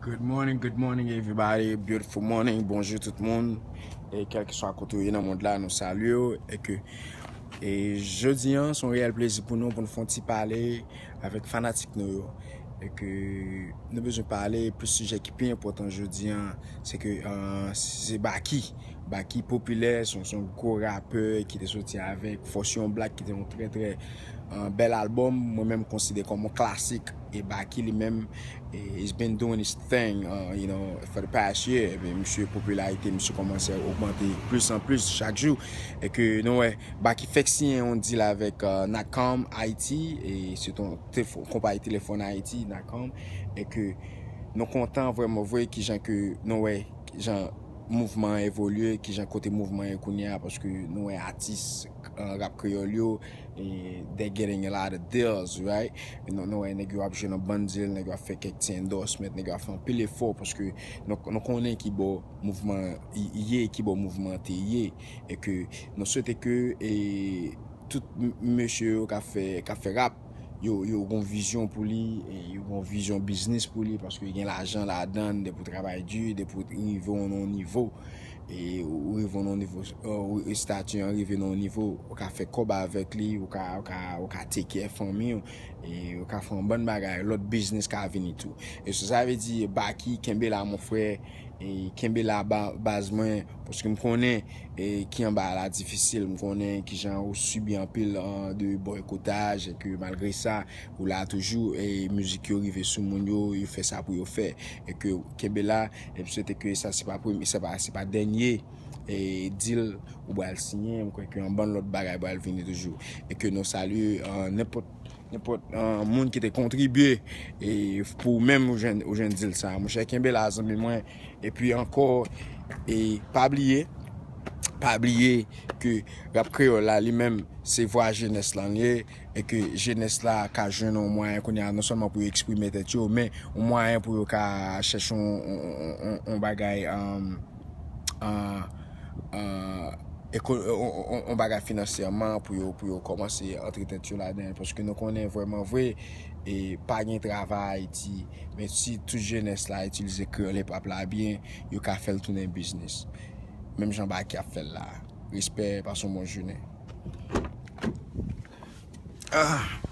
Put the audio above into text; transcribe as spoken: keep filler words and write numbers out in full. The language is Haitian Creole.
Good morning, good morning everybody, beautiful morning, bonjou tout moun. E kèlkeswa kote w ye nan mond la, nou salye w. E ke e jodi an, se yon reyèl plezi pou nou, pou nou fè yon ti pale avèk fanatik nou yo. E ke nou bezwen pale plis sijè ki pi enpòtan jodi an, se ke uh, se Baky. Baky popilè, se yon gwo rapè ki te soti avèk Force Young Black, ki te yon trè trè uh, bèl albòm. Mwen menm konsidere kòm yon klasik. E Baky li menm, he's been doing his thing uh, you know, for the past year. Epi misye, popilarite misye kòmanse ogmante plis an plis chak jou. E ke nou wè Baky fèk siyen yon deal avèk uh, Natcom Haiti, e se yon konpayi telefòn Ayiti, Natcom. E ke nou kontan vrèman vre kijan ke nou wè jan mouvman an evolye, kijan kote mouvman ye kounye a, paske nou wè atis uh, rap kreyòl yo, e they getting a lot of deals, right? Nou, nou wè nèg yo ap jwe nan bann deal, nèg yo ap fè kèk ti endorsement, nèg yo ap fè anpil efò, paske nou, nou konnen ki bò mouvman ye, ki bò mouvman te ye. E ke nou swete ke e tout mesye yo k ap fè, k ap fè rap, yo, yo gon vizyon pou li, yo gon vizyon biznis pou li, paske gen lajan ladan, depi w travay di, depi w rive nan yon nivo, e ou rive nan yon nivo, estati an rive nan yon nivo, ou ka fè kòb avèk li, ou ka, ou ka, ou ka take care fanmi w, e ou ka fè yon bann bagay, lòt biznis ka vini tou. E so sa vle di, Baky, kenbe la, mon frè, e kenbe la, baz mwen, paske m konnen e ki anba la difisil. M konnen kijan ou sibi anpil de boykotaj, e ke malgre sa, ou la toujou, e mizik yo rive sou moun yo, yo fè sa pou yo fè. E ke kenbe la, e m swete ke sa se pa premye, se pa, se pa dènye e deal ou pral siyen. M kwè ke yon bann lòt bagay pral vini toujou. E ke nou salye nenpòt nenpòt uh, moun ki te kontribye e pou menm ou jwenn, ou jwenn deal sa. Monchè, kenbe la, zanmi mwen. Epi ankò, e pa bliye, pa bliye ke rap kreyòl la li menm se vwa jenès lan li ye, e ke jenès la ka jwenn yon mwayen kounye a non sèlman pou yo eksprime tèt yo, men yon mwayen pou yo ka chèche yon, yon, yon, yon bagay um, uh, uh, yon bagay finansyèman pou yo, pou yo kòmanse antre tèt yo ladan, paske nou konnen vrèman vre e pa gen travay Ayiti. Men si tout jenès la itilize kreyòl hip hop la byen, yo ka fè l tounen biznis, menm jan Baky ap fè l la. Respè, pase yon bon jounen. Ah.